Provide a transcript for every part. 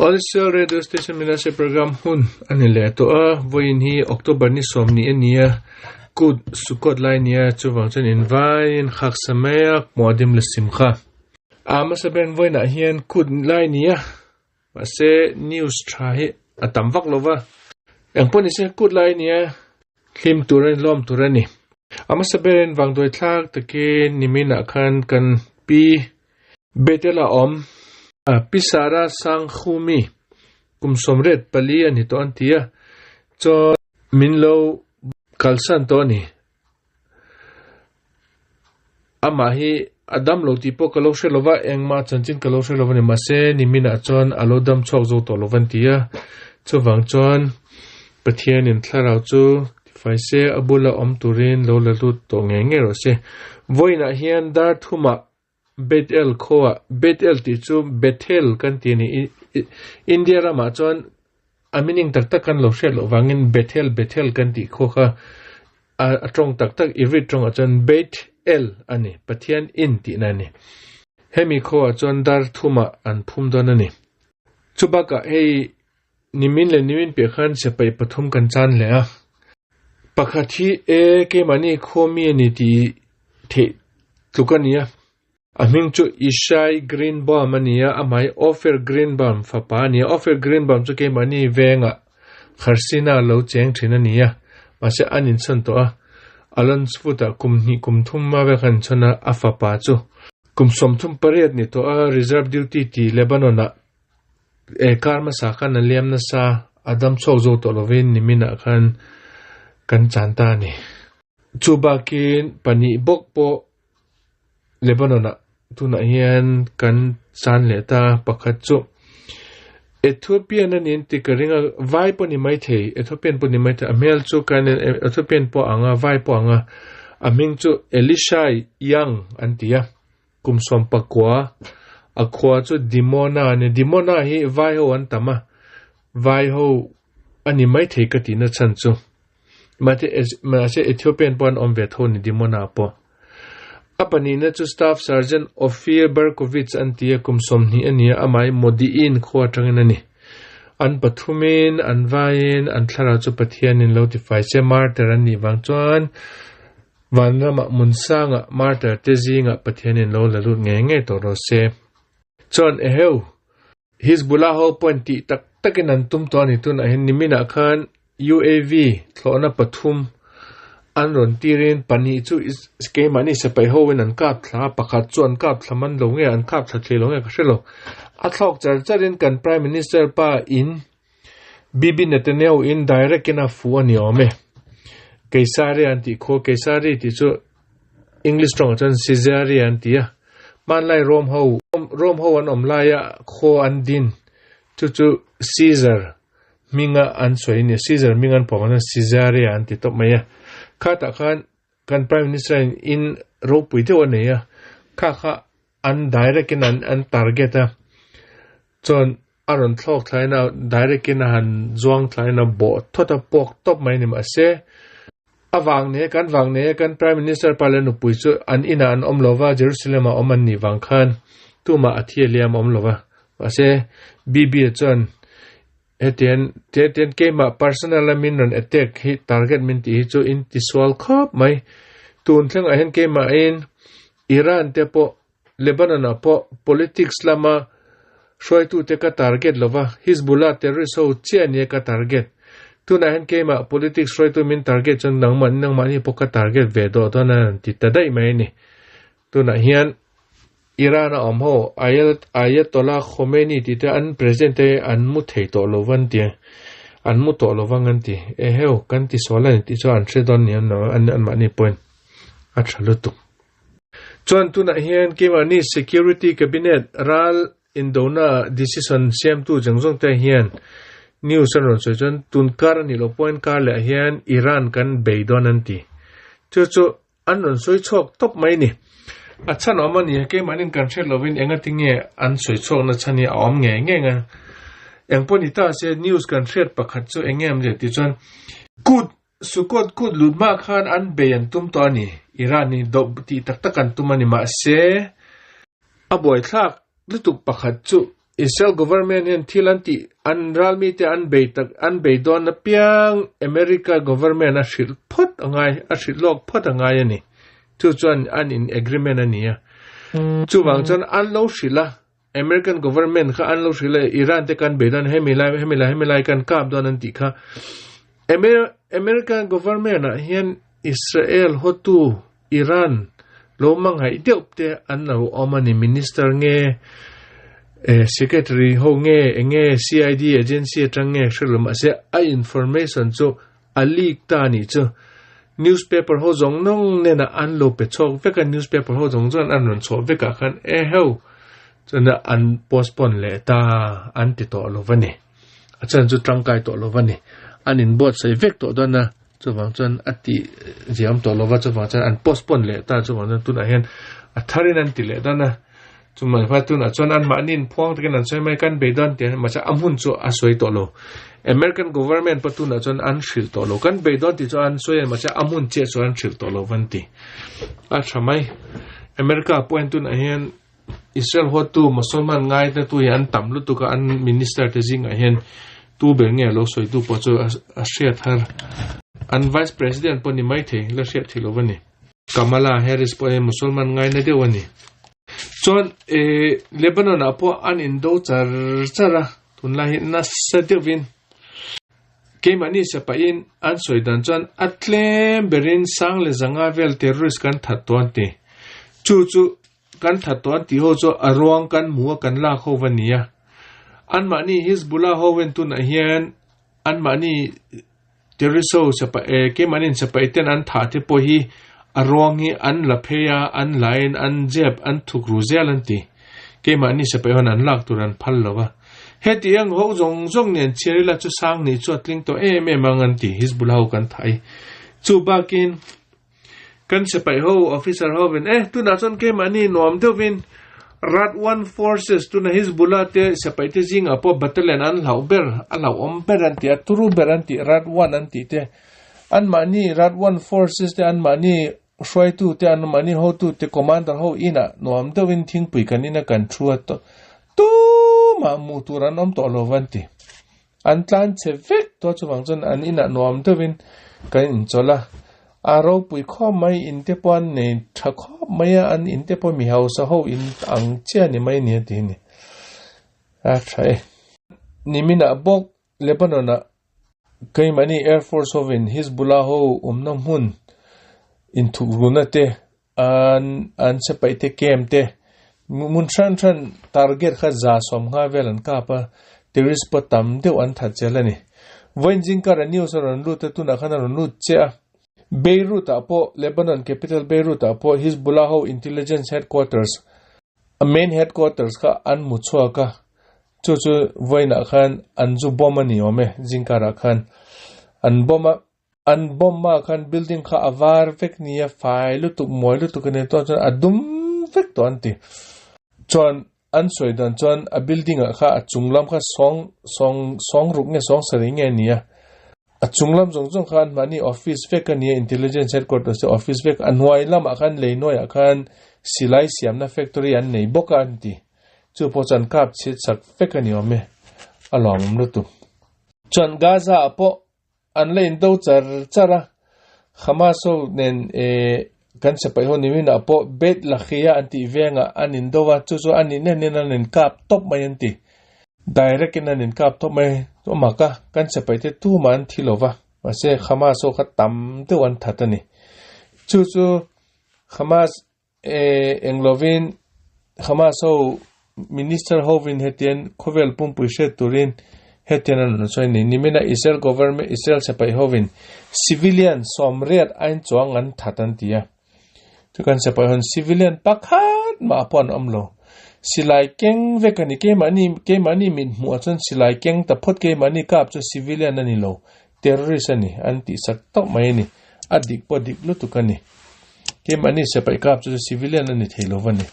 All Radio Station Minase program hun ani leh tawh a, vawiin hi October ni sawmni a ni a, kut Sukkot lai a ni a, chuvang chuan invaiin Chag Sameach Moadim L'Simcha. A hmasa ber vawiinah hian kut lai a ni a, mahse news tha hi a tam vak lo va, engpawh nise kut lai a ni a, hlim tur a ni, lawm tur a ni. A hmasa berin vangduai thlak takin niminah khan kan pi Bethel a awm. Pi Sara Sangkhumi kum 84 a ni tawh an ti a, chuan min lo kalsan tawh a ni. Amah hi a dam lo tih pawh ka lo hre lo va, engmah chanchin ka lo hre lo a ni. Mahse, niminah chuan a lo dam chhuak zo tawh lo va an ti a. Chuvang chuan Pathianin thlarau chu tifai se, a bula awm turin lo la lut tawh ngei ngei rawh se. Vawiinah hian dar thumah Bethel khuaah, Bethel tih chu Bethel kan ti a ni. India ramah chuan a meaning tak tak kan lo hriat loh vangin Bethel, Bethel kan tih khaw kha a tawng tak tak Ivrit tawngah chuan Beit El a ni, Pathian in tihna a ni. Hemi khuaah chuan dar thumah an phum dawn a ni. Chubakah hei nimin leh nimin piah khan sipai pathum kan chan leh a. Pakhat hi e keimahni khua mi a ni tih theih tluk a ni a. A hming chu Ishai Greenbaum a ni a, amah hi Ophir Greenbaum fapa a ni a. Ophir Greenbaum chu keimahni vengah Kharsina lo cheng thin a ni a, mahse an inchhawn tawh a. Alon Sfoot-ah kum hnih kum thum hma vel khan inchhawn a, a fapa chu kum 38 ni tawh a, reserve duty ti Lebanon-ah E kar hmasa khan a liam nasa, a dam chhuak zo tawh lovin niminah khan kan chan ta a ni. Chu bakin pahnih bawk pawh Lebanon-ah tunah hian kan chan leh ta, pakhat chu Ethiopian a ni an ti ka ring a, vai pawh ni maithei, Ethiopian pawh ni maithei, a hmel chu kan Ethiopian pawh ang a, vai pawh ang a, a hming chu Elishai Young an ti a. Kum 19 a khua chu Dimona a ni. Dimona hi vai ho an tam a, vai ho a ni maithei ka tihna chhan chu. Mahse Ethiopian pawh an awm ve tho a ni Dimona pawh. A pahnihna chu Staff Sergeant Ophir Berkovits an ti a, kum 20 a ni a, amah hi Modi'in khua atangin a ni. An pathumin, an vaiin, an thlarau chu Pathianin lo tifai se, martyr an nih vang chuan Vanramah Munsanga martyr te zingah Pathianin lo la lut ngei ngei tawh rawh se. Chuan eheu, Hizbullah ho pawhin tih tak takin an tum tawh a ni tunah hian niminah khan UAV thlawhna pathum an rawn tirin pahnih chu keimahni sipai hoin an kap thla a, pakhat chu an kap thla man lo nge an kap thla thei lo nge ka hre lo. A thlawk char charin kan Prime Minister pa in Bibi Netanyahu in direct in a fu a ni awm e. Keisari an tih khaw, Keisari tih chu English tawngah chuan Caesarea an ti a. Hmanlai Rome ho, Rome ho an awm laia khaw an din chu chu Caesar hminga an sawi a ni. Caesar hming an pawh khan Caesarea an ti tawp mai a. Khatah khan kan Prime Minister in in ropui deuh a nei a, kha kha an direct in an target a, chuan a rawn thlawk thlain a direct in a han zuang thlain a bawh thawt a pawk tawp mai a ni mahse a vang nei kan vang nei kan Prime Minister pa leh nupui chu an inah an awm lova Jerusalem ah awm an nih vang khan tumah a thi a liam a awm lova mahse Bibi a chuan hetian hetian keimah personal a min rawn attack hi target min tih hi chu in tisual khawp mai tun thlengah hian keimahin Iran te pawh Lebanon ah pawh politics lama hruaitute ka target lova, Hizbullah terrorist ho chiah nia ka target. Tunah hian keimah politics hruaitu min target chuan nangmah nangmahni pawh ka target ve dawh dawn a rawn ti ta daih mai a ni. Tunah hian Iran a awm ho Ayatollah Khomeini tih te an president te an mu thei tawh lo va an ti an mu tawh lo vang an ti. Eheu kan ti sual a ni tih chu an hre dawn ni an anmahni pawhin a tha lutuk. Chuan tunah hian keimahni Security Cabinet ral indona decision siamtu zawng zawng te hian news an rawn sawi chuan tun kar a nih loh pawhin kar leh ah hian Iran kan bei dawn an ti. Chu chu an rawn sawi chhuak tawp mai ni. A chhan awm a ni a, keimahnin kan hriat lovin engati nge an sawi chhuakna chhan hi a awm ngei ngei ang. Engpawh ni ta se news kan hriat pakhat chu eng em le tih chuan kut Sukkot kut lut hma khan an bei an tum tawh a ni. Iran hi doh tih tak tak an tum a ni. Mahse, a buaithlak lutuk pakhat chu Israel government hian thil an tih an ralmi te an bei tak an bei dawn apiang America government a hrilh phawt a ngai a hrilh lawk phawt a ngai a ni. Chu chuan an in agreement a ni a. Chuvang chuan an lo hrilh a American government kha an lo hrilh a Iran te kan bei dawn hemi lai hemi lai hemi lai kan kap dawn an tih kha. American government ah hian Israel hotu Iran lo hmangaih deuh te an lo awm a ni. Minister nge Secretary ho nge enge CID agency atang nge hre lo mahse a information chu a leak ta anih chu. Newspaper ho zawng nawng nena an lo pe chhuak vek a, newspaper ho zawng chuan an rawn chhuah vekah khan eheu chuan an postpone leh ta an ti tawh lo va ni. A chhan chu tangkai tawh lo va ni. An inbuatsaih vek tawh dawn a, chuvang chuan a tih ziam tawh lo va, chuvang chuan an postpone leh ta, chuvang chuan tunah hian a tharin an ti leh dawn a. Chumai hma tunah chuan anmahni inphuang takin an sawi mai, kan bei dawn tih mahse a hmun chu a sawi tawh lo. American government pawh tunah chuan an hrilh tawh lo. Kan bei dawn tih chu an sawi a mahse a hmun chiah chu an hrilh tawh lo van ti. A tha mai. America pawh hian tunah hian Israel huattu Mosolman ngai te tu hi an tam lutuk a, an minister te zingah hian tu ber nge lo sawitu pawh chu a hriat har. An vice president pawh ni maithei la hriat thei lo va ni. Kamala Harris pawh hi Musulman ngaina deuh a ni. Chuan Lebanon ah pawh an indo char char a, tunlai hi nasa deuhin keimahni sipahin an sawi dan chuan a tlem berin sang leh zanga vel terrorist kan that tawh an ti. Chu chu kan that tawh an tih ho chu a ruang kan hmu a kan lak ho va ni a. Anmahni Hizbullah ho en tunah hian anmahni Teresa sepa e keimahni sepa ten an thah te pawh hi a ruang hi an la phei a, an la in an jep an thuk ru zel an ti. Keimahni sepa hian an lak tur an phal lo va. Heti ang ho zawng zawng nen chhiar ila chu sang nih chu a tling tawh em em ang an ti Hizbullah ho kan thah hi. Chu bakin Kan sipai ho, officer ho in eh tunah chuan keimahni nuam deuhin Radwan forces tuna Hizbullah te sipai te zingah pawh battalion an hlauh ber, a hlauhawm ber an ti a, turu ber an tih Radwan an tih te anmahni Radwan forces te anmahni hruaitu te anmahni hotu te commander ho inah nuam deuhin thingpui kan ina kan thu a tumah hmuh tur an awm tawh lo an ti. An tlan chhe vek tawh chuvang chuan an inah nuam deuhin kan inchawlh a, a ropui khawp mai in te pawh an nei tha khawp mai a, an in te pawh mi hausa ho in ang chiah ni mai a ni a ti a ni. A tha e. Niminah bawk Lebanon ah keimahni Air Force hovin Hizbullah ho awmna hmun inthukruna te An an sipaih te camp te hmun hran hran target kha 70 vel an kap a, terrorist pawh tam deuh an that zel a ni. Vawiin zingkar a news a rawn lut a, tunah khan a rawn lut chiah a. Beirut ah pawh, Lebanon capital Beirut ah pawh Hizbullah ho intelligence headquarters, a main headquarters kha an hmu chhuak a, chu chu vawiinah khan an zu bomb a ni awm e, zingkarah khan an bomb a. An bomb ah khan building kha a var vek nia fai lutuk mawi lutuk a ni chuan chuan a dum vek tawh an ti. Chuan an sawi dan chuan a building ah kha a chung lam kha sawng sawng sawng ruk nge sawng sarih nge a ni a. A chung lam zawng zawng khan mahni office vek a ni a intelligence headquarters te office vek a hnuai lamah khan lei hnuaiah khan silai siamna factory an nei bawk a an ti. Chu pawh chuan kap chhiat sak vek a ni awm e a lawmawm lutuk. Chuan Gaza ah pawh An la indo char char a, Hamas ho nen kan sipai ho nimin ah pawh Beit Lahia an tih vengah an indo a, chu chu a nih nen nen an inkap tawp mai an ti. Direct in an inkap tawp mai a mak a, kan sipai te tumah an thi lo va, mahse Hamas ho kha tam deuh an that a ni. Chu chu Hamas Eng lovin Hamas ho minister hovin hetian khawvel pumpui hriat turin hetian an rawn sawi a ni. Nimina Israel government Israel sipai hovin civilian 80 ain chuang an that an ti a. Chu kan sipai hon civilian pakhat mah pawh an awm lo. Silai keng vek a ni. Keimahni keimahni mit hmuh ah chuan silai keng ta phawt keimahni kap chu civilian a ni lo. Terrorist a ni an tih sak tawp mai a ni. A dik pawh dik lutuk a ni. Keimahni sipai kap chu civilian a ni thei lo va ni.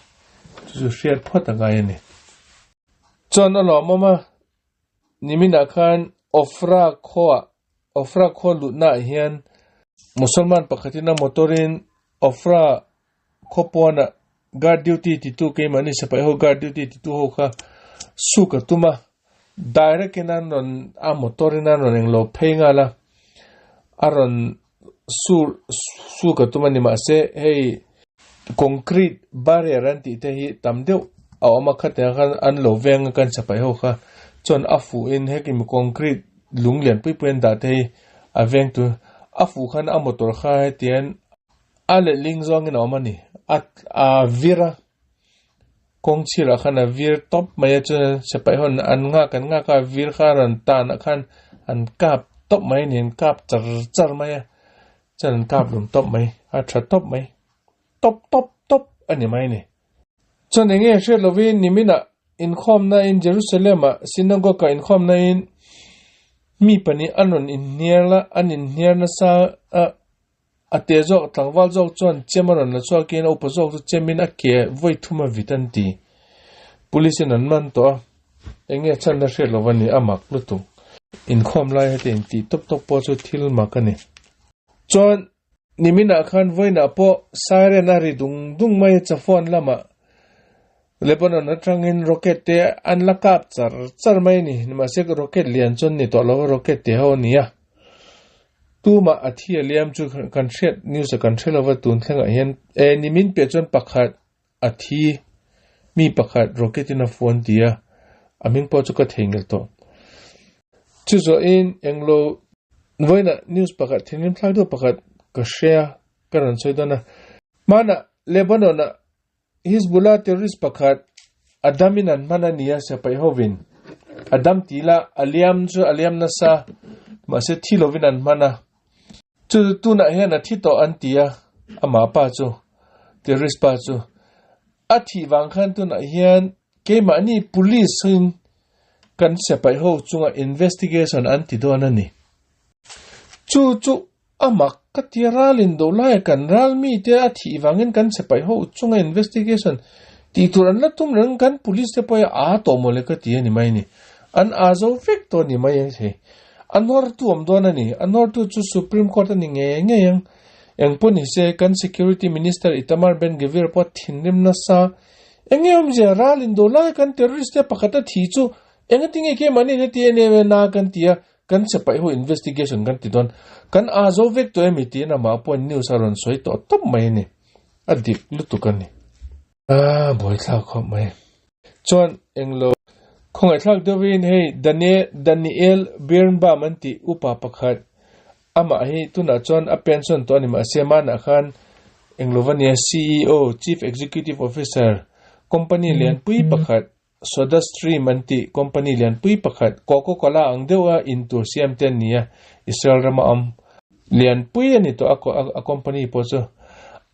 Chu chu hriat phawt a ngai a ni. Chuan a lawmawm a, niminah khan Ofra khuaah, Ofra khua lutnaah hian Musalman pakhatin a motor-in Ofra khaw pawnah guard duty titu keimahni sipai ho guard duty titu ho kha. Suk a tum a, direct in an rawn a motor in an rawn englo phei nghal a, a rawn sur suk a tum a ni mahse hei concrete barrier an tih te hi tam deuh a awm a khatiang khan an lo veng a kan chhapai ho kha chuan a fuh in heti concrete lung lian pui pui an dah te hi a veng tur a fuh khan a motor kha hetiang a letling zawngin a awm a ni a a vir a. Kawng chhirah khan a vir tawp mai a, chuan sipai ho an nghak an nghak a, vir kha a rawn tan ah khan an kap tawp mai a ni, an kap char char mai a, chuan an kap lum tawp mai, a tha tawp mai, tawp tawp tawp a ni mai a ni. Chuan eng nge hriat lovin niminah inkhawmna in Jerusalem ah synagogue ah inkhawmna in mi pahnih an rawn inhnial a, an inhnial nasa a. A te zawk tlangval zawk chuan chem a rawn la chhuakin a upa zawk chu chemin a ke vawi thum a vit an ti. Police in an man tawh a, eng nge chhan na hriat lo a ni, a mak lutuk. Inkhawm lai heti in tih tawp tawp pawh chu thil mak a ni. Chuan niminah khan vawiinah pawh siren a ri dung dung mai a Chafuan lamah Lebanon atangin rocket te an la kap char char mai a ni. Nimahse rocket lian chuan ni tawh lo a, rocket te ho a ni a. Tumah a thi a liam chu kan hriat news a kan hre lova tun thlengah hian e nimin piah chuan pakhat a thi mi pakhat rocket in a phone ti a a hming pawh chu ka theihnghilh tawh. Chu zawhin englo vawiinah news pakhat thinrim thlak deuh pakhat ka hria ka rawn sawi dawn a. Hmanah Lebanon ah Hizbullah terrorist pakhat a dam in an hman a ni a, sipai hovin a dam ti ila a liam chu a liam nasa mahse thi lovin an hman a, chu chu tunah hian a thi tawh an ti a, amah pa chu terrorist pa chu a thih vang khan tunah hian keimahni police in kan sipai ho chunga investigation an ti dawn a ni. Chu chu A mak ka ti a, ral in do laia kan ral mite a thih vangin kan che paih ho chunga investigation tih tur an la tum reng kan police te pawh hi a aa tawh mawle ka ti a ni mai ni. An aa zo vek tawh a ni mai hei. A nawrtu awm dawn a ni. A nawrtu chu Supreme Court a ni ngei ngei ang. Engpawh ni se kan Security Minister Itamar Ben Gvir pawh thinrim nasa eng nge awmzia ral in do laia kan terrorist te pakhat a thih chu engatinge keimahni an heti em em a na kan ti a, Kan che paih ho investigation kan ti dawn. Kan aa zo vek tawh emi tiin amah pawhin news a rawn sawi tawh tawp mai a ni. A dik lutuk a ni. Aaa buaithlak khawp mai. Chuan englo khawngaihthlak deuhin hei Daniel Daniel Birnbaum an tih upa pakhat amah hi tunah chuan a pension tawh a ni mahse manah khan englova nia CEO Chief Executive Officer company lianpui pakhat Soda Stream an tih company lianpui pakhat Coca Cola ang deuha in tur siam te an ni a, Israel rama awm lianpui a ni tawh a a company pawh chu.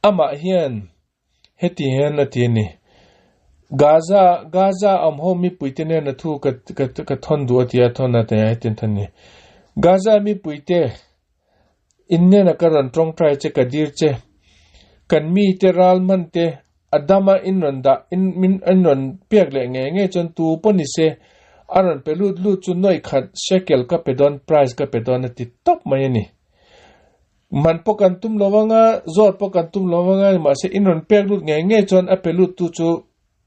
Amah hian heti hian a ti a ni, Gaza Gaza a awm ho mipuite nen a thu ka ka ka thawn duh a ti a, thawn a ti a heti an thawn a ni. Gaza mipuite In hnenah ka rawn tawngtai che, ka dir che. Kan mite ral hman te a dama in rawn dah in min in rawn piak leh ngei ngei chuan tu pawh ni se a rawn pe lut lut chu nuaih khat shekel ka pe dawn prize ka pe dawn a ti tawp mai a ni. Man pawh kan tum lo anga zawt pawh kan tum lo anga mahse in rawn pek lut ngei ngei chuan a pe lut tu chu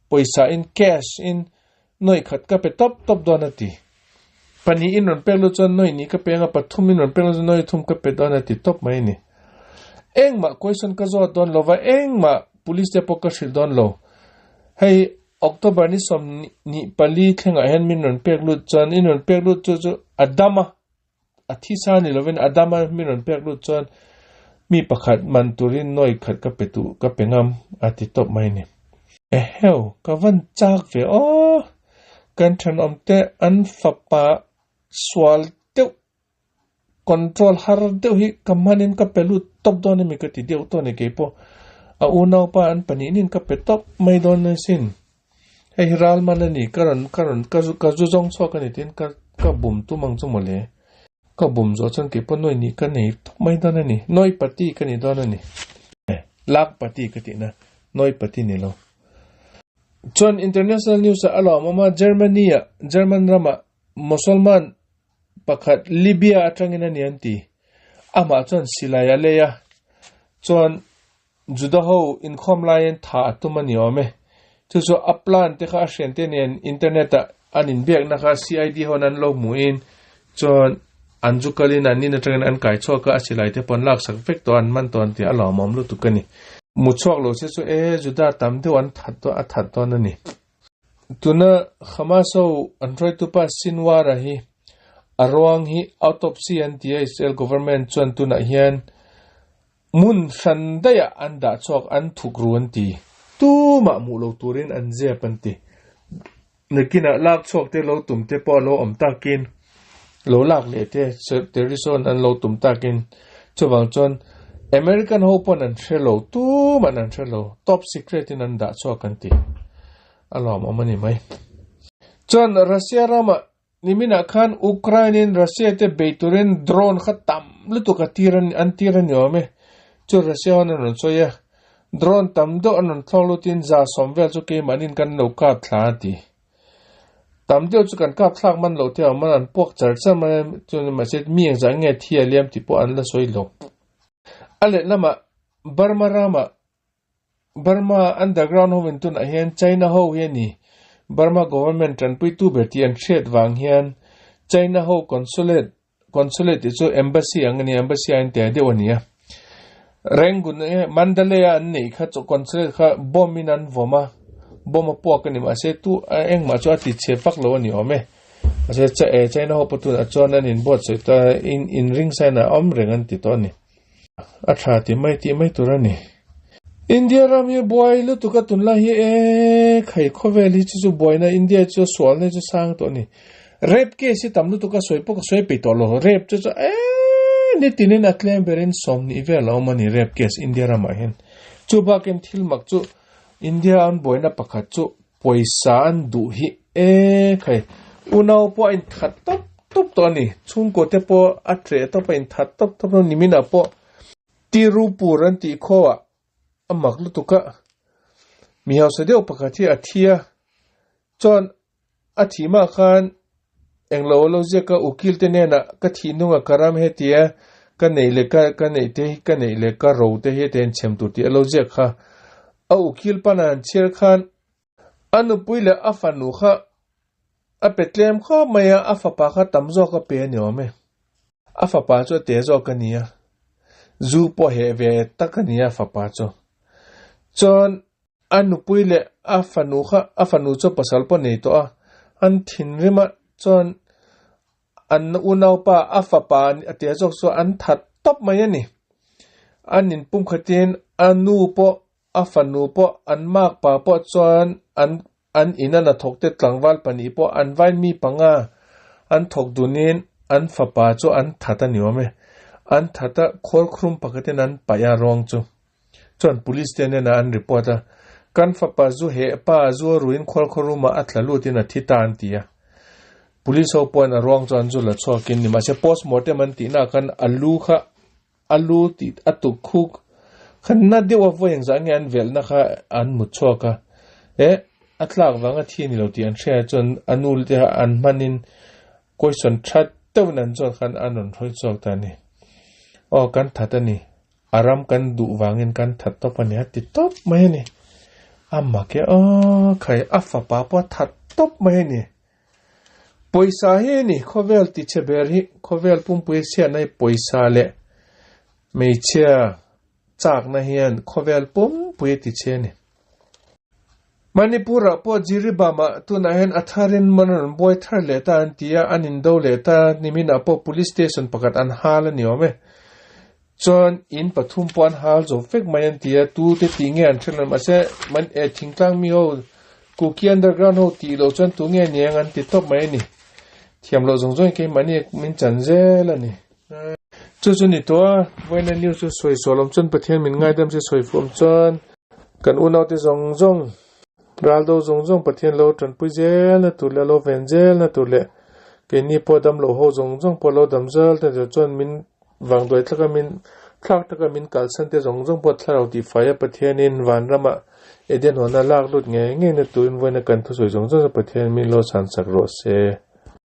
pawisa in cash in Nuaih khat ka pe tawp tawp dawn a ti. Pahnih in rawn pek lut chuan nuaih nih ka peng a, pathum in rawn pek lut chuan nuaih thum ka pe dawn a ti tawp mai a ni. Engmah question ka zawt dawn lo va, engmah police te pawh ka hrilh dawn lo. Hei October ni 24 thlengah hian min rawn pek lut chuan in rawn pek lut chu chu a dam a, a thisa ni lovin a dam a min rawn pek lut chuan mi pakhat man turin nuaih khat ka pe duh ka pe ngam a ti tawp mai a ni. Eheu, ka van chak ve aw! Kan thenawm te an fapa sual deuh control har deuh hi ka hmanin ka pe lut tawp dawn emi ka ti deuh tawh a ni keipawh. A unaupa an pahnihnin ka pe tawp mai dawn asin. Hei hi ral man a ni, ka rawn ka rawn ka ka zu zawng chhuak a ni tiin ka ka bum tum ang chu mawle. Ka bum zawh chuan keipawh nawi nih ka nei tawp mai dawn a ni, nawi pati ka ni dawn a ni. Lak pati ka tihna, nawi pati ni lo. Chuan international news ah a lawm awm a, Germany ah German ramah Mosolman pakhat Libya atangin a ni an ti. Amah chuan silai a lei a, chuan Juda ho inkhawm laiin tha a tum a ni awm e. Chu chu a plan te kha a hrian te nen internet ah an inbiakna kha CID hoin an lo hmuhin chuan an zu kalin an in atangin an kai chhuak a, a silai te pawh an laksak vek tawh a, an man tawh an tih a lawmawm lutuk a ni. Mu chhuak lo se chu e Juda tam deuh an that dawn a that dawn a ni. Tuna Hamas ho an hruaitupa Sinwar-a hi a ruang hi autopsy an ti a, Israel government chuan tunah hian Hmun hran daihah an dah chhuak an thuk ru an ti. Tumah hmuh lo turin an zep an ti. Nakinah lak chhuak te lo tum te pawh a lo awm takin lo lak leh te terrorist an lo tum takin chuvang chuan American ho pawn an hre lo tumah an hre lo top secret in an dah chhuak an ti. A lawmawm a ni mai. Chuan Russia ramah Niminah khan Ukraine-in Russia te bei turin drone kha tam lutuk a tir an tir a ni awm e. Chu Russia hoin an rawn sawi a, drone tam deuh an rawn thlawk lutin 110 vel chu keimahniin kan lo kap thla a ti. Tam deuh chu kan kap thlak man loh te a awm a, an puak char char mai a, chuan mahse mi engzah nge thi a liam tih pawh an la sawi lo. A lehlamah Burma ramah Burma underground ho in tunah hian China ho hi a ni. Burma government tanpuitu ber tih an hriat vang hian China ho consulate, consulate tih chu embassy ang a ni, embassy a intel deuh a ni a. Rangoon e Mandalay a an neih kha chu consulate kha bomb in an vawm a, bomb a puak a ni mahse tu engmah chu a ti chhe vak lo a ni awm e. Mahse China ho pawh tunah chuan an inbuatsaih ta in inring sign a awm reng an ti tawh a ni. A tha ti mai tih mai tur a ni. India ram hi buai lutuk a tunlai hi e khai khawvel hi chu chu buaina India chu sualna chu sang tawh a ni. Rape case hi tam lutuk a sawi pawh ka sawi peih tawh lo. Rape chu chu e nitinin a tlem berin 20 vel a awm a ni rape case India ramah hian. Chu bakin thil mak chu India an buaina pakhat chu Pawisa an duh hi e khai unau pawh a inthat tawp tawp tawh a ni. Chhungkaw te pawh a tleh tawp a inthat tawp tawp a niminah pawh Tirupur an tih khawah a mak lutuk a, mi hausa deuh pakhat hi a thi a, chuan a thih mah khan englo a lo ziak a, ukil te hnenah ka thih hnungah ka ram hetia ka neih leh ka ka neih te hi ka neih leh ka ro te hi hetiang chhem tur tih a lo ziak kha. A ukil pana an chhiar khan a nupui leh a fanu kha a pe tlem khawp mai a, a fapa kha tam zawk a pe a ni awm e. A fapa chu a te zawk a ni a, zu pawh heh ve tak a ni a fapa chu. Chuan a nupui leh a fanu kha a fanu chu pasal pawh nei tawh a, an thinrim a chuan an unaupa a fapa a tia zawk chu an that tawp mai a ni. An inpum khatin a nu pawh a fanu pawh an makpa pawh chuan an an ina hnathawk te tlangval pahnih pawh an vain mi panga an thawk dunin an fapa chu an that a ni awm e. An that a khuarkhrum pakhatin an paih a rawng chu. Chuan police te hnenah an report a, Kan fapa zu heh pa zu a ruin khualkhaw room ah a tla lutin a thi ta an ti a. Police ho pawhin a ruang chu an zu la chhuakin ni mahse post mortem an tihna ah khan a lu kha a lu tih a tuk khuk khan na deuh a vawi engzah nge an velhna kha an mut chhuak a. Eh a tlak vang a thi a ni lo tih an hria chuan a nu te an hmanin question that deuhin an zawt khan an rawn hrawi chhuak ta a ni. Aw kan that a ni. A ram kan duh vangin kan that tawp a ni a ti tawp mai a ni. A mak e aw khai a fapa pawh a that tawp mai a ni. Pawisa hi a ni khawvel ti chhe ber hi khawvel pumpui a chhiatna hi pawisa leh hmeichhia chakna hian khawvel pumpui a ti chhe a ni. Manipur ah pawh Jiribam ah tunah hian a tharin man a rawn buai thar leh ta an ti a, an indo leh ta, nimin ah pawh Police Station pakhat an hal a ni awm e. Chuan in pathum pawh an hal zo vek mai an ti a, tu te tih nge an hre lo mahse man e thingtlang mi ho Kuki Underground ho tih loh chuan tu nge ni ang an ti tawp mai a ni. Thiam loh zawng zawng in keimahni min chan zel a ni. Chu chu ni tawh a, vawiina news chu sawi sual awm chuan Pathian min ngaidam se sawi fuh awm chuan kan unaute zawng zawng, raldo zawng zawng Pathian lo tanpui zel na tur leh a lo ven zel na tur leh keini pawh damloh ho zawng zawng pawh lo dam zel te chuan min vangduai thlaka min thlak taka min kalsan te zawng zawng pawh thlarau tihfai a Pathianin vanramah Eden hawn a lak lut ngei ngei na turin vawiina kan thusawi zawng zawng chu Pathian min lo chhan sak rawh se.